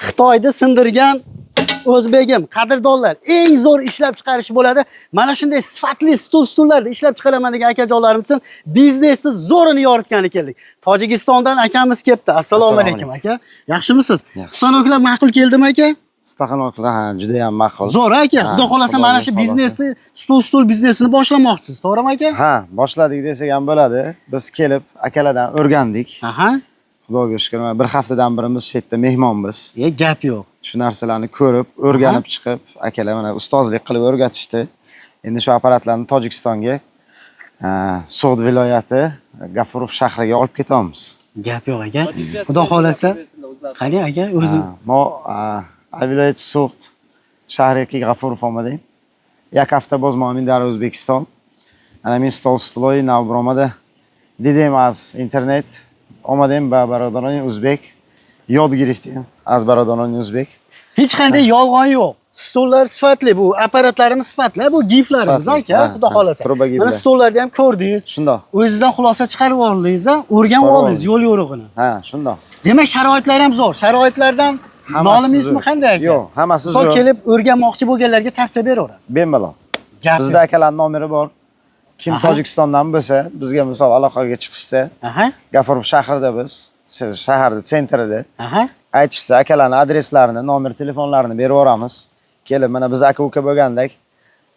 Xitoyni sindirgan o'zbegim, qadrdonlar, eng zo'r ishlab chiqarish bo'ladi. Mana shunday sifatli stullarni ishlab chiqaraman degan akajonlarimiz uchun biznesni zo'rini yoritgani keldik. Tojikistondan akamiz kelibdi. Assalomu alaykum aka. Yaxshimisiz? Yaxshi. Stanoklar ma'qul keldimi aka? Staxanoklar ha juda ham ma'qul. Zo'r aka. Ha, Xudo xolasa mana shu Xudoga xolasa. biznesni, stul biznesini boshlamoqchisiz, to'g'rimi aka? Ha, boshladik desak ham bo'ladi. Biz kelib akalardan o'rgandik. Aha. Xudoga shukr, mana bir haftadan beri biz shu yerda mehmonmiz. Gap yo'q. Shu narsalarni ko'rib, o'rganib chiqib, akalar mana ustozlik qilib o'rgatishdi. Endi shu apparatlarni Tojikistonga, So'g'd viloyati G'afurov shahriga olib ketamiz. Gap yo'q aka. Xudo xolasa. Qani aka, o'zi Mo viloyat So'g'd shahriga G'afurov омадем. Як ҳафта боз мо ҳамин дар O'zbekiston. Ana ҳамин стол стулои нав баромада дидем аз интернет, омадем ба бародарони узбек, ёд гирифтем аз бародарони узбек. Hech qanday yolg'on yo'q. Stollar sifatli, bu apparatlarimiz sifatli, bu giflarimiz Sifatli, aka, ha, xudo ha, xolasa. truba giflar. Mana stollarni ham ko'rdingiz. Shundoq. O'zingizdan xulosa chiqarib oldingiz, ha? O'rganib Chiqarib oldingiz oldim. yo'l yo'rig'ini. Ha, shundoq. Demak, sharoitlar ham zo'r. Sharoitlardan Hammasi nolimaysizmi zo'r. qanday aka? Yo'q, hammasi Misol zo'r. kelib o'rganmoqchi bo'lganlarga tavsiya beraverasiz. Bemalol. Gap Bizda yo'q. akalarning nomeri bor. Kim Aha. Tojikistondan bo'lsa, bizga misol aloqaga chiqishsa, Aha, G'afurov shahrida biz, shaharda sentrida aha. aytishsa, akalarning adreslarini, nomer telefonlarini berib yuboramiz. Kelib mana biz aka-uka bo'lgandek,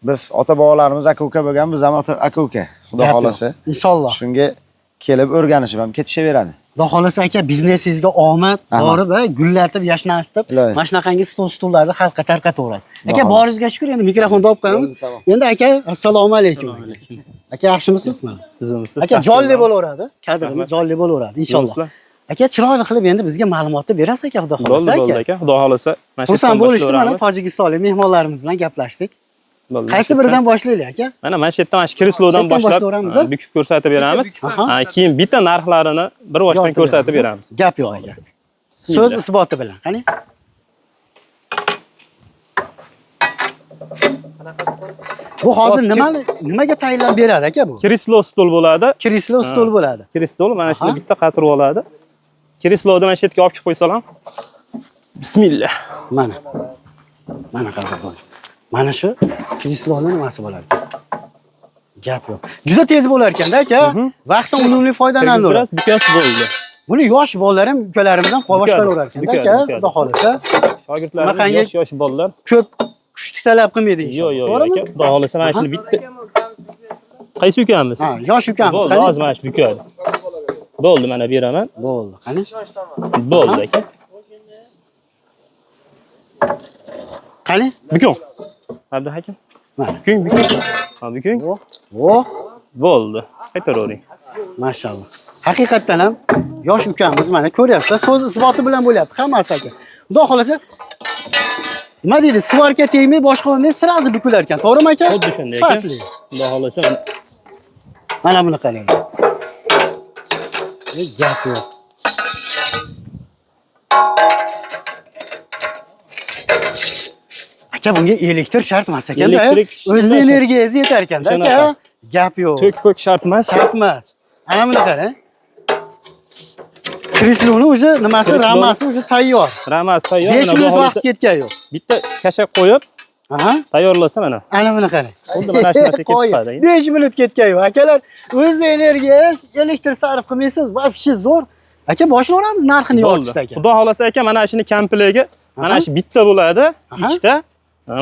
biz ota bobolarimiz aka-uka bo'lgan, biz ham aka-uka, Xudo Gap yo'q. xolasa. Inshaalloh. Shunga kelib o'rganishib ham ketishaveradi. Xudo xolasa aka, biznesingizga omad, Rahmat. borib, ha, gullatib, yashnatib, Iloyim. mana shunaqangi stullarni xalqqa tarqataverasiz. Aka, xolasa. boringizga shukur, endi mikrofonni olib qo'yamiz. Bo'ldi, tamom. Endi aka, assalomu alaykum. Aka, yaxshimisiz? Mana. Tuzumsiz. Aka, jonli bo'laveradi. Kadrimiz jonli bo'laveradi inshaalloh. Tuzumsizlar. Aka, chiroyli qilib endi bizga ma'lumotni berasiz aka, xudo Bo'ldi, xolasa bo'ldi aka. aka. Xudo xolasa. Mana shu Xursand yerdan bo'lishdi, mana boshlayveramiz. tojikistonlik mehmonlarimiz bilan gaplashdik. Bo'ldi, Qaysi mana shu biridan boshlaylik aka? Mana mana shu yerdan mana shu kreslodan Shu yerdan boshlab boshlayveramiz, a? bukib ko'rsatib beramiz. Aha. Ha, keyin bitta narxlarini bir boshdan Yoritib ko'rsatib beramiz. Gap yo'q aka. So'z isboti bilan. Qani? Bu hozir nimani nimaga tayinlab beradi aka bu? Kreslo stol bo'ladi. Kreslo stol bo'ladi. Kreslo mana shuni Aha. bitta qatirib oladi. Kresloni mana shu yerga olib kelib qo'ysalam. Ham. Bismillah. Mana. Mana qadrdon. Mana shu kresloni nimasi bo'lar ekan? Gap yo'q. Juda tez bo'lar ekanda aka. Vaqtdan unumli foydalaniladi. Kirgizdirasiz, bukasi bo'ldi. Buni yosh bolalar ham, ukalarimiz ham boshqaraverar ekanda Bukadi, aka, bukadi. xudo xolasa. Shogirdlarimiz Bunaqangi- yosh-yosh bolalar. Ko'p kuch talab qilmaydi Yo'q, inshaalloh. yo'q, To'g'rimi? aka. Xudo xolasa mana shuni bitta Qaysi ukamiz? Ha, yosh ukamiz Bo'ldi, qani? hozir mana shu bukadi. Bo'ldi, mana beraman. Bo'ldi, qani? Bo'ldi aka. Qani? Bukun. Abduhakim. Mana. Bukun, bukun. Ha, bukun. Oh, Bo'ldi. Qaytaravering. mashalloh. Haqiqatdan ham yosh ukamiz mana ko'ryapsizlar, so'z isboti bilan bo'lyapti hammasi aka. Xudo xolasa nima deydi, svarka tegmay boshqa bo'lmay sразу bukilar ekan, to'g'rimi aka? Xuddi shunday aka. Sifatli. Xudo xolasa Mana buni qarang. Gap yo'q. Aka bunga elektr shart emas ekanda. Elektrik O'zini shart. energiyasi yetar ekanda aka. Shunaqa. Gap yo'q. To'k-po'k shart emas. Shart emas. Ana buni qarang. Kresloni уже nimasi, Kresloni- ramasi уже tayyor. Ramasi tayyor. 5 Mana minut xudo vaqt xolasa ketgan yo'q. bitta kashak qo'yib Aha. tayyorlasa mana. Ana buni qarang. Xuddi mana shu narsa kelib Qo'y, chiqadi. 5 minut ketgan yo'q. Akalar, o'zni energiyangiz, elektr sarf qilmaysiz, вообще zo'r. Aka, boshlayveramiz narxini Bo'ldi. yoritishda aka. Xudo xolasa aka mana shuni komplegi mana Aha. shu bitta bo'ladi, Aha. ikkita,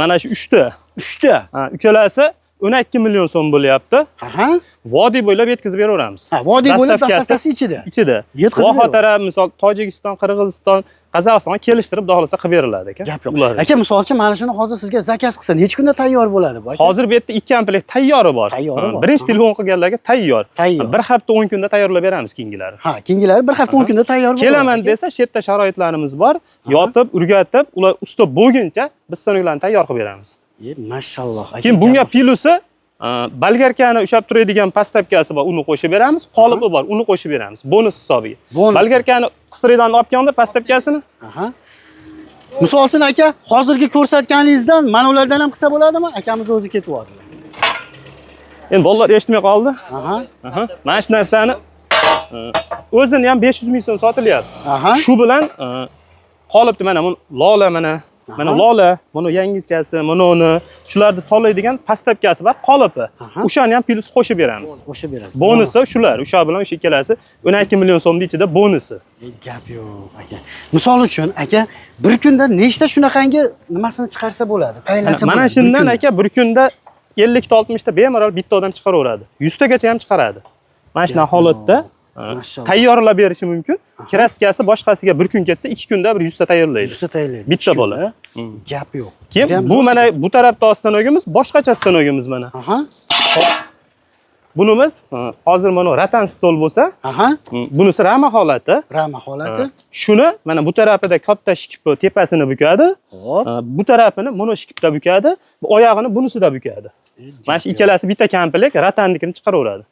mana shu uchta. 3 ta. Ha, uchalasi 12 million so'm bo'lyapti. Aha. Vodiy bo'ylab yetkazib beraveramiz. Ha, vodiy bo'lib Dastavkasi dastavkasi ichida. ichida. Yetkazib Voha taraf misol Tojikiston, Qirg'iziston, Qozog'istonga kelishtirib xudo xolasa qilib beriladi aka. Gap yo'q. Ular. Aka, misol uchun mana shuni hozir sizga zakaz qilsa, necha kunda tayyor bo'ladi bu aka? Hozir bu yerda 2 komplekt tayyori bor. Tayyori Ha, bor. Birinchi Aha. telefon qilganlarga tayyor. Tayyor. Bir hafta 10 kunda tayyorlab beramiz keyingilari. Ha, keyingilari bir hafta 10 kunda tayyor bo'ladi. Kelaman aka. desa, shu yerda sharoitlarimiz bor. Yotib, o'rgatib, ular usta bo'lguncha biz stanoklarni tayyor qilib beramiz. Mashalloh. Aka, Keyin bunga gap- plusi bolgarkani ushlab turadigan pastavkasi bor, uni qo'shib beramiz. Qolipi bor, uni qo'shib beramiz. Bonus hisobiga. Bonus. Bolgarkani qistirdan olib kelganda pastavkasini Aha. Misol uchun aka, hozirgi ko'rsatganingizdan mana ulardan ham qilsa bo'ladimi? Akamiz o'zi ketib yubordilar. endi bolalar eshitmay qoldi. Aha. Aha. Mana shu narsani o'zini ham 500 ming so'm sotilyapti. Aha. Shu bilan Qolipni mana bu lola mana, mana lola, buni yangichasi, mana uni shularni soladigan pastavkasi bor, qolipi. O'shani ham plyus qo'shib beramiz. Qo'shib berasiz. Bonusi shular, o'sha bilan o'sha ikkalasi 12 million so'mning ichida bonusi. Gap yo'q aka. Misol uchun aka, bir kunda nechta shunaqangi nimasini chiqarsa bo'ladi? Tayinlasa Mana bo'ladi bir shundan kunda. aka bir kunda 50 ta 60 ta bemalol bitta odam chiqaraveradi. 100 tagacha ham chiqaradi. Mana shunaqa holatda Mashalloh. tayyorlab berishi mumkin. Kraskasi boshqasiga bir kun ketsa, 2 kunda bir 100 ta tayyorlaydi. 100 ta tayinlaydi. Bitta Ikki bola. kunda. Gap yo'q. Keyin Judayam bu zo'r. mana bu tarafda stanogimiz, boshqacha stanogimiz mana. Bunimiz hozir mana ratan stol bo'lsa, bunisi rama holati. Rama holati. Shuni mana bu tarafida katta shkipi tepasini bukadi. Hop. Bu tarafini mono shkipda bukadi, bu oyog'ini bunisida bukadi. Mana shu ikkalasi bitta komplekt ratannikini chiqaraveradi.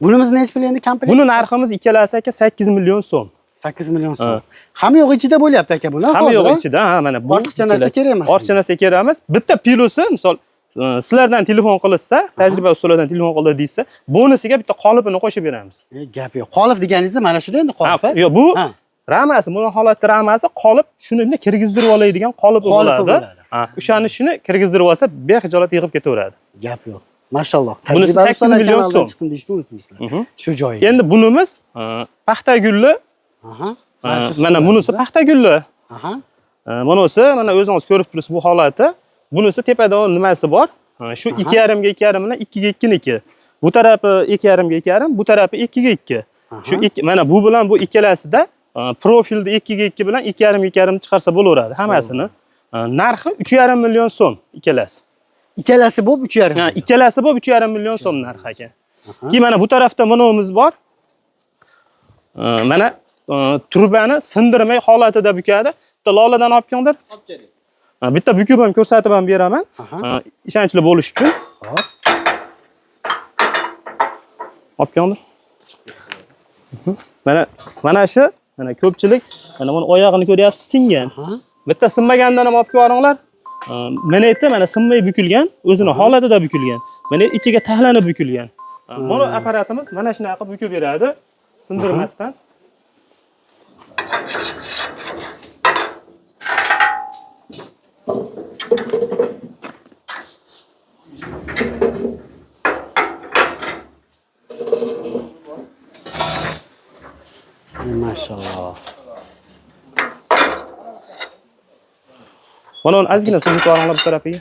Bunimiz nechi pul endi komplekt? Buni narximiz ikkalasi aka 8 million so'm. 8 million so'm. Hamma yo'q ichida bo'lyapti aka bular Hamma hozir. yo'q a? ichida, ha mana bu. Ortiqcha narsa ikkalasi. kerak emas. Ortiqcha narsa kerak emas. Bitta plusi, misol sizlardan telefon qilishsa, tajriba ustalardan telefon qildi deysa, bonusiga bitta qolipini qo'shib beramiz. Gap yo'q. Qolip deganingiz mana shuda endi qolip. Ha, yo'q, bu ramasi, buni holatda ramasi qolip shuni bunday kirgizdirib oladigan qolipi Qolipi bo'ladi. bo'ladi. Ha, o'shani shuni kirgizdirib olsa, bexijolat yig'ib ketaveradi. Gap yo'q. Mashalloh. Bunisi Tajribali 8 ustalar million kanalidan so'm. chiqdim deyishni unutmaysizlar. Shu joyi. Endi bunimiz paxtagulli, mana bunisi paxtagulli. Bunisi mana o'zingiz ko'rib turibsiz bu holati. Bunisi tepada nimasi bor? Shu 2,5 ga 2,5 bilan 2 ga 2 niki. Bu tarafi 2,5 ga 2,5, bu tarafi 2 ga 2. Shu ikki, mana bu bilan bu ikkalasida profilda 2 ga 2 bilan 2,5 ga 2,5 chiqarsa bo'laveradi hammasini. Narxi 3,5 million so'm ikkalasi. Ikkalasi bo'lib 3,5. Ha, ikkalasi bo'lib 3,5 million so'm narxi aka. Keyin mana bu tarafda manovimiz bor. Mana turbani sindirmay holatida bukadi. Bitta loladan olib kelinglar. Olib keling. Bitta bukib ham ko'rsatib ham beraman. Ishonchli bo'lish uchun. Hop. Olib kelinglar. Mana mana shu, mana ko'pchilik mana buni oyog'ini ko'ryapsiz, singan. Bitta sinmagandan ham olib ko'ringlar. Mana yerda mana sinmay bukilgan, o'zini holatida bukilgan. Mana ichiga taxlanib bukilgan. Buni apparatimiz mana shunaqa qilib bukib beradi, sindirmasdan. Mashalloh. Mana uni ozgina sindirib ko'ringlar bu tarafiga.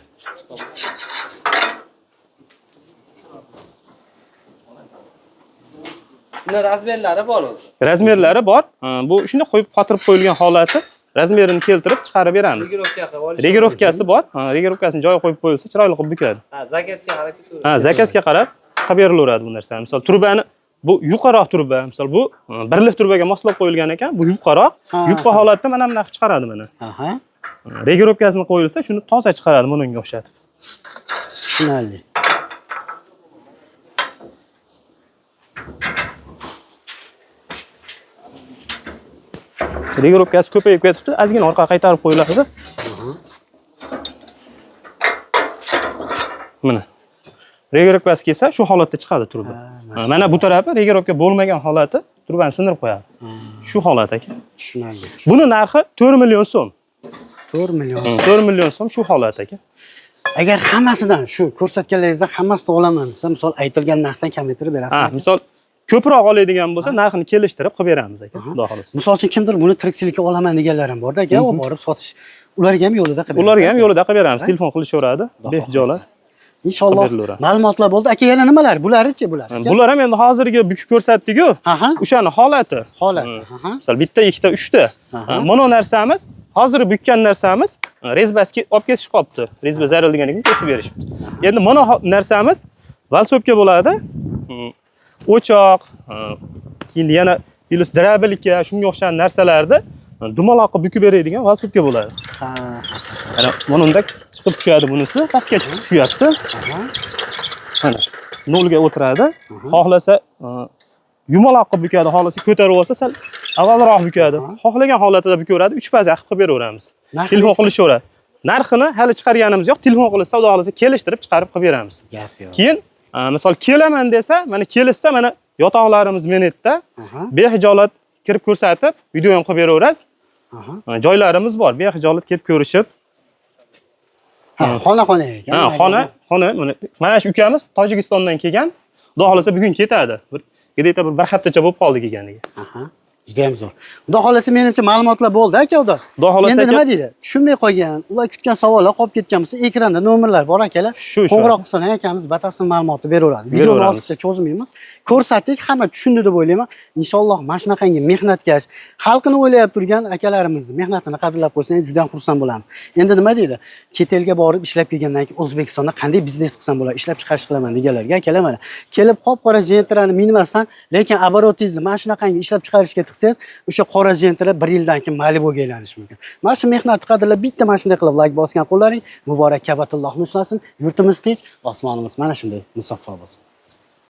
Buni razmerlari bor o'zi. Razmerlari bor. Bu shunday qo'yib qotirib qo'yilgan holati, razmerini keltirib chiqarib beramiz. Regirovka qilib olish. Regirovkasi bor. Regirovkasini joyiga qo'yib qo'yilsa chiroyli qilib bukadi. Ha, zakazga qarab ketaveradi. Ha, zakazga qarab qilib berilaveradi bu narsani. Misol turbani bu yuqaroq turba, misol bu birlik turbaga moslab qo'yilgan ekan, bu yupqaroq. Yupqa holatda mana bunaqa qilib chiqaradi mana. Regirovkasini qo'yilsa, shuni toza chiqaradi bunga o'xshatib. Tushunarli. Regirovkasi ko'payib ketibdi, ozgina orqaga qaytarib qo'yiladi. Mana. Regirovkasi kelsa, shu holatda chiqadi turba. Mana bu tarafi regirovka bo'lmagan holati turbani sindirib qo'yadi. Shu holat aka. Tushunarli. Buni narxi 4 million so'm. 4 million so'm. 4 million so'm shu holat aka. Agar hammasidan shu ko'rsatganlaringizdan hammasini olaman desa, misol aytilgan narxdan kamaytirib berasizmi? Ha, misol ko'proq oladigan bo'lsa, narxini kelishtirib qilib beramiz aka. Xudo xohlasa. Misol uchun kimdir buni tirikchilikka olaman deganlar ham borda aka, olib borib sotish. Ularga ham yo'lida qilib berasiz. Ularga ham yo'lida qilib beramiz. Telefon qilishaveradi. Behijolat. Inshaalloh ma'lumotlar bo'ldi. Aka, yana nimalar? Bularichi bular? Bular ham endi hozirgi bukib ko'rsatdik-ku. O'shani holati. Holati. Misol bitta, ikkita, uchta. Mono narsamiz, hozir bukkan narsamiz rezbasi olib ketishib qolibdi. Rezba zaril degan ekan, kesib berishibdi. Endi mono narsamiz valsopka bo'ladi. O'choq, keyin yana plus drabilika, shunga o'xshagan narsalarni dumaloq qilib bukib beradigan valsopka bo'ladi. Mana bununda chiqib tushadi bunisi, pastga chiqib tushyapti. Mana nolga o'tiradi. Xohlasa yumaloq qilib bukadi, xohlasa ko'tarib olsa sal avvalroq bukadi. Xohlagan holatida bukaveradi, 3 paza qilib beraveramiz. Telefon qilishaveradi. Narxini hali chiqarganimiz yo'q, telefon qilsa, xudo xohlasa kelishtirib chiqarib qilib beramiz. Gap yo'q. Keyin misol kelaman desa, mana kelishsa, mana yotoqlarimiz menetda behijolat kirib ko'rsatib, video ham qilib beraverasiz. Aha. Joylarimiz bor. Behijolat kelib ko'rishib, Ha, xona xona ekan. ha, xona mana shu ukamiz Tojikistondan kelgan. Xudo xohlasa bugun ketadi. Bir где-то bir haftacha bo'lib qoldi kelganiga. Aha. Juda ham zo'r. Xudo xohlasa menimcha ma'lumotlar bo'ldi aka uda. Xudo xohlasa Endi aka- nima deydi? Tushunmay qolgan, ular kutgan savollar qolib ketgan bo'lsa, ekranda nomerlar bor akalar. Shu. Qo'ng'iroq qilsa akamiz batafsil ma'lumotni beraveradi. Videoni Beraveramiz. ortiqcha cho'zmaymiz. Ko'rsatdik, hamma tushundi deb o'ylayman. Inshaalloh mana shunaqangi mehnatkash, xalqini o'ylab turgan akalarimizni mehnatini qadrlab qo'ysak, juda ham xursand bo'lamiz. Endi nima deydi? Chet elga borib ishlab kelgandan keyin O'zbekistonda qanday biznes qilsam bo'ladi, ishlab chiqarish qilaman deganlarga akalar mana kelib qop-qora jentrani minmasdan, lekin оборот ingizni mana shunaqangi ishlab chiqarishga tiqsangiz, o'sha qora jentra bir yildan keyin Malibuga aylanishi mumkin. Mana shu mehnatni qadrlab bitta mana shunday qilib like bosgan qo'llaring muborak Kabatullohni ushlasin, yurtimiz tinch, osmonimiz mana shunday musaffo bo'lsin.